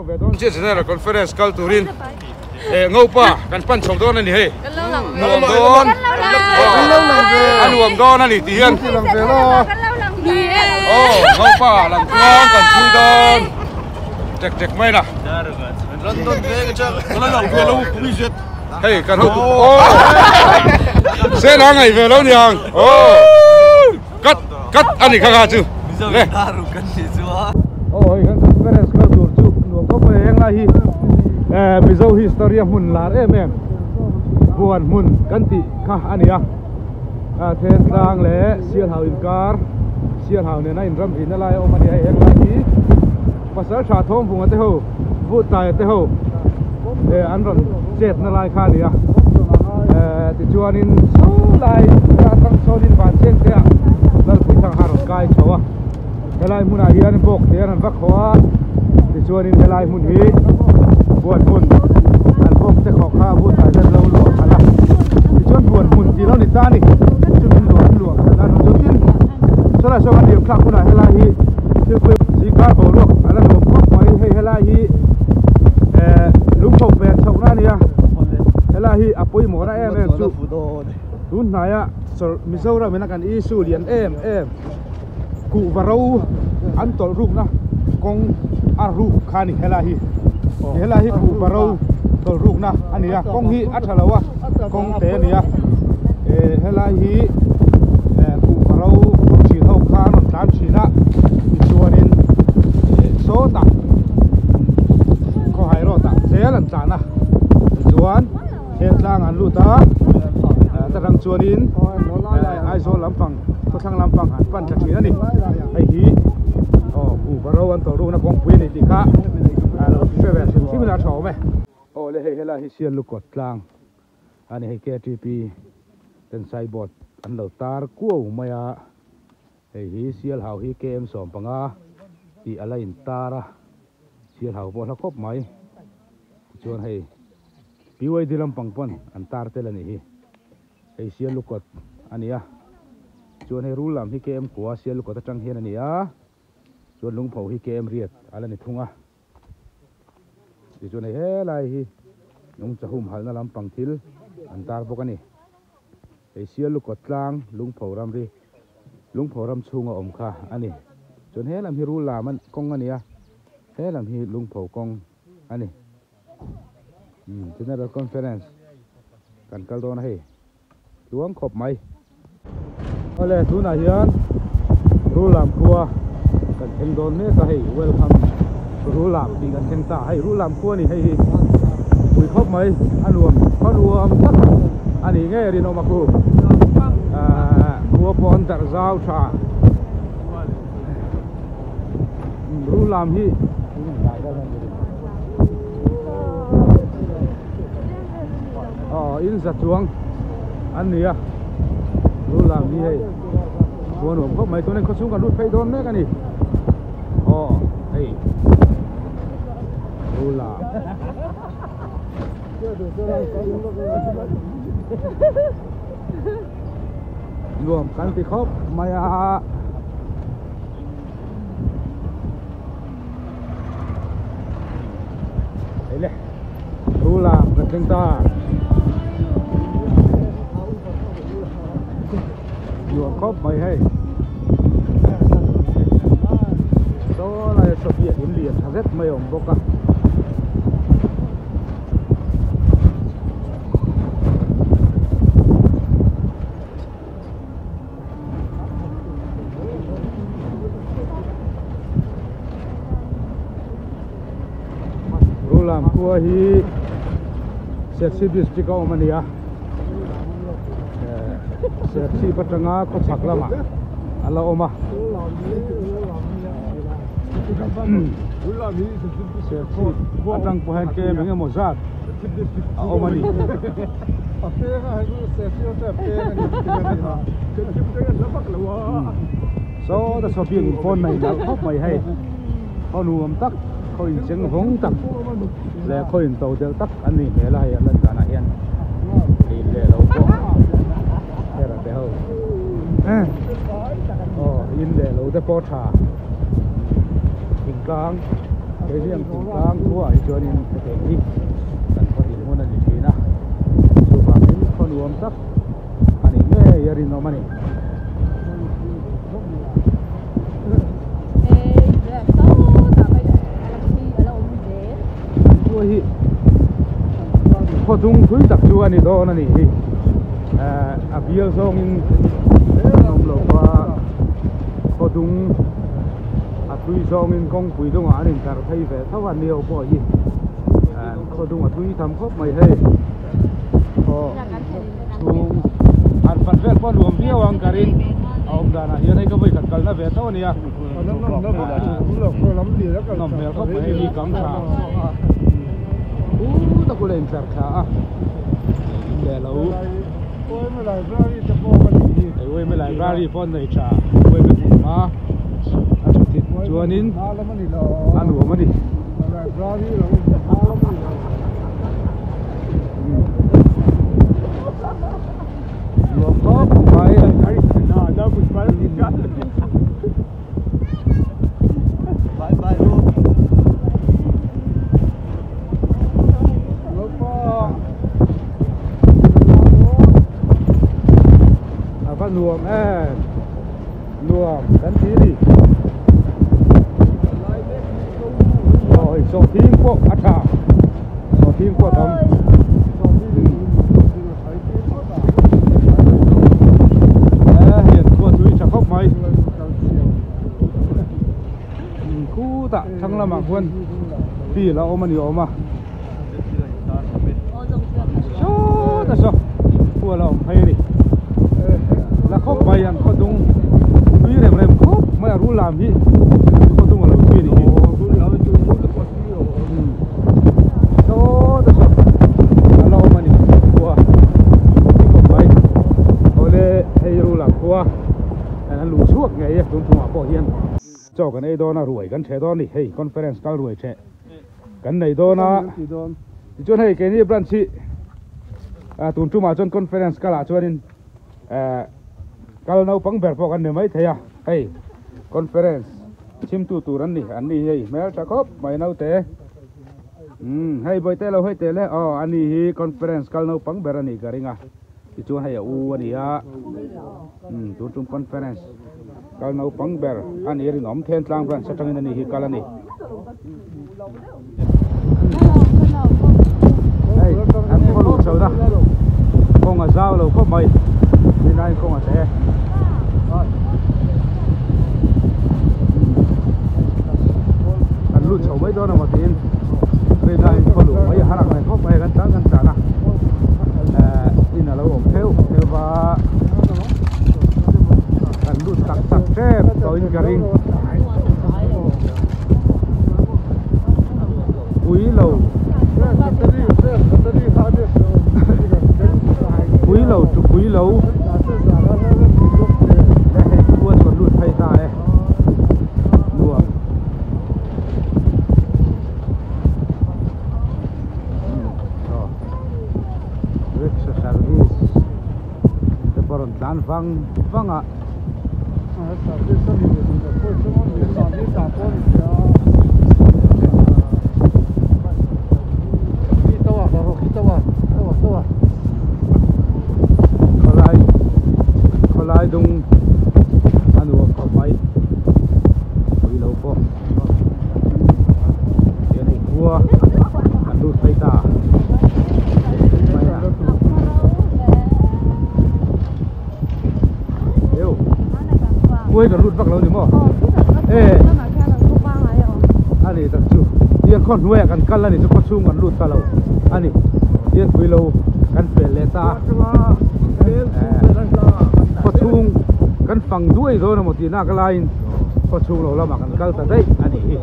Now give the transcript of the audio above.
ve dawn. General Conference kal turin eh Ngopa kan pan chho dawn a ni hei. Nuam dawn. A nuam dawn a ni tih hian. Aw Ngopa lam tluang kan chhui dawn. Tek tek mai na. Hei kan hotu aw sen a ngaih ve lo niang aw cut cut a ni kha kha chu le aw hei kan conference kal tur chu nuam khawp mai heng lai hi eh Mizo history a hmun lar em em buan hmun kan tih kha a ni a a then tlang leh Sialhau inkar Sialhau nena inram rihna lai a awm a ni a heng lai hi. Pasal tha Thawmvunga te ho, Vuttaia te ho eh an rawn chetna lai kha a ni a, eh tichuanin saw lai atang sawnin van cheng te ah Lalpuithanga kha a rawn kai chho a, helai hmunah hian bawk te an rawn va khawh a, tichuanin helai hmun hi buan hmun an bawk te khawh kha Vuttaia te an lo luah khalh a, tichuan buan hmun tih lo ni ta a ni, chumi luah an luah khalh a, tin sawlai saw kan liam thlak hunah helai hi. Thilpui zingkar boruak a la nuam khawp mai hei helai hi eh lungchho pen chhohna a ni a helai hi a pawimawhna em em chu tun hnaia Mizoram ina kan issue lian em em kuhva ro an tawlh rukna kawng a ruk kha a ni helai hi helai hi kuhva ro tawlh rukna a ni a kawng hi a tha lo a kawng te a ni a eh helai hi eh kuhva ro phur thin ho kha an rawn tlan thin a tichuanin eh sawtah khawhai rawtah zel an tlan a tichuan he tlang an lut a eh ta rang chuanin eh Aizawl lampang khawthlang lampang an pan thla thin a ni hei hi aw kuhva ro an tawlh rukna kawngpui a ni tih kha a lo hre ve hrim hrim in a tha awm e. Aw le hei helai hi Siallu kawt tlang a ni hei KTP ten signboard an lo tar kuau mai a hei hi Sialhau hi KM 15 tih a la in tar a Sialhau pawh a hla khawp mai tichuan hei PYD lampang pawn an tar tel a nih hi hei Siallu kawt a ni a chuan hei rul lam hi KM kua Siallu kawt atang hian a ni a chuan lungpho hi KM riat a la ni thung a. Tichuan hei helai hi nungcha humhalhna lampang thil an tar bawk a ni. Hei Siallu kawt tlang Lungpho ramri Lungpho ram chhunga awm kha a ni. Chuan he lam hi rul lam kawng a ni a, he lam hi Lungpho kawng a ni. Umm General Conference kan kal dawn a hei. Tluang khawp mai. Awle tunah hian Rulam khua kan thleng dawn mek a hei welcome to Rulam tih kan thleng ta hei Rulam khua a ni hei hi pui khawp mai a nuam khaw nuam tak a ni ngei a rinawm a khu ahh khua pawh an darh zau tha Rulam hi. Aw in za chuang an ni a lu lam hi hei khua nuam khawp mai chuan khawchhung kan lut phei dawn mek a ni aw hei lu lam nuam kan ti khawp mai a. Hei le Rulam kan thleng ta nuam khawp mai hei saw lai a saw biak in lian tha zet mai a awm bawk a. Rulam khua hi Serchhip district a awm a ni a Serchhip atanga khawchhak lamah a la awm a Serchhip atang pawh hian tlem eng emaw zat a awm a ni. Saw ta saw biak in pawn mai nalh khawp mai hei khaw nuam tak khaw in cheng vawng tak leh khaw in to delh tak an nih hmel a hei a lan danah hian lin leh lo pawh hera te ho aw in leh lo te pawh tha thingtlang. Keini ang thingtlang khuaah hi chuanin hetiang hi kan khaw dinhmun a ni thin a, chuvangin khaw nuam tak a nih ngei a rinawm a ni. An khua hi khaw dung thui tak chu a ni dawn a nih hi, a bial zawngin an awm lo va, khaw dung a thui zawngin kawngpui dungah an intlar phei ve tho a, nio pawh hi khaw dung a thui tham khawp mai hei. Aw chhung han fan vel pawh nuam viau ang ka ring a awm danah hian hei ka vawi khat kalna ve tho a nia nawm hmel khawp mai hei hi kang tha u tak ula intlar thla a in leh lo hei uaime library pawh an nei tha uaime hmun hma a tha thit chuanin a nuam a ni. Nuam khawp mai a va nuam em nuam kan ti a ni aw hei sawhthing pawh a tha. Sawhthing pawh a tam. Hei an khua tui tha khawp mai. Khutah thlang lamah khuan field a awm a ni awm a. Sawta saw khua la awm phei a ni. La khawp mai an khaw dung tui rem rem khawp mai a rul lam hi an khaw dung a lo tui a ni hi. Sawta saw a la awm a ni khua tui khawp mai. Awle hei rul lam khua an luh chhuak ngei e tun tumah pawh hian chaw kan ei dawn a ruai kan ṭheh dawn a ni hei conference kal ruai ṭheh. Kan nei dawn a tichuan hei keini branch hi ah tun tumah chuan conference kal ah chuanin eh kal naupang ber pawh kan ni maithei a hei conference chhimtu tur an ni an ni hei hmel tha khawp mai naute umm hei bawihte lo hawi teh le aw ani hi conference kal naupang ber a nih ka ring a tichuan hei a u a ni a umm tun tum conference kal naupang ber a ni rinawm Thentlang branch atangin a ni hi kal a ni. Hei an khaw luh chho na kawng a zau lo khawp mai rinai kawng a te kan lut chho mai dawn emaw tiin rinai khaw luh mai a har ang reng khawp mai kan tlan kan tlan a eh in a lo awm theuh theuh va kan lut tak tak tep tawhin ka ring. Pui lo pui lo chu pui lo le hei khua chuan lut phei ta e nuam rickshaw service te pawh rawn tlan vang vang a. Khawlai khawlai dung a nuam khawp mai pui lo pawh hian hei khua an lut phei ta mai a. Khuai kan lut vak lo ni maw? E a ni tak chu tiang khaw hnuaiah kan kal a ni chu khaw chhung kan lut ta lo a ni tiang pui lo kan pel leh ta khaw chhung kan fang duai dawn emaw tih nak laiin khaw chhung lo lamah kan kal ta daih a ni hi.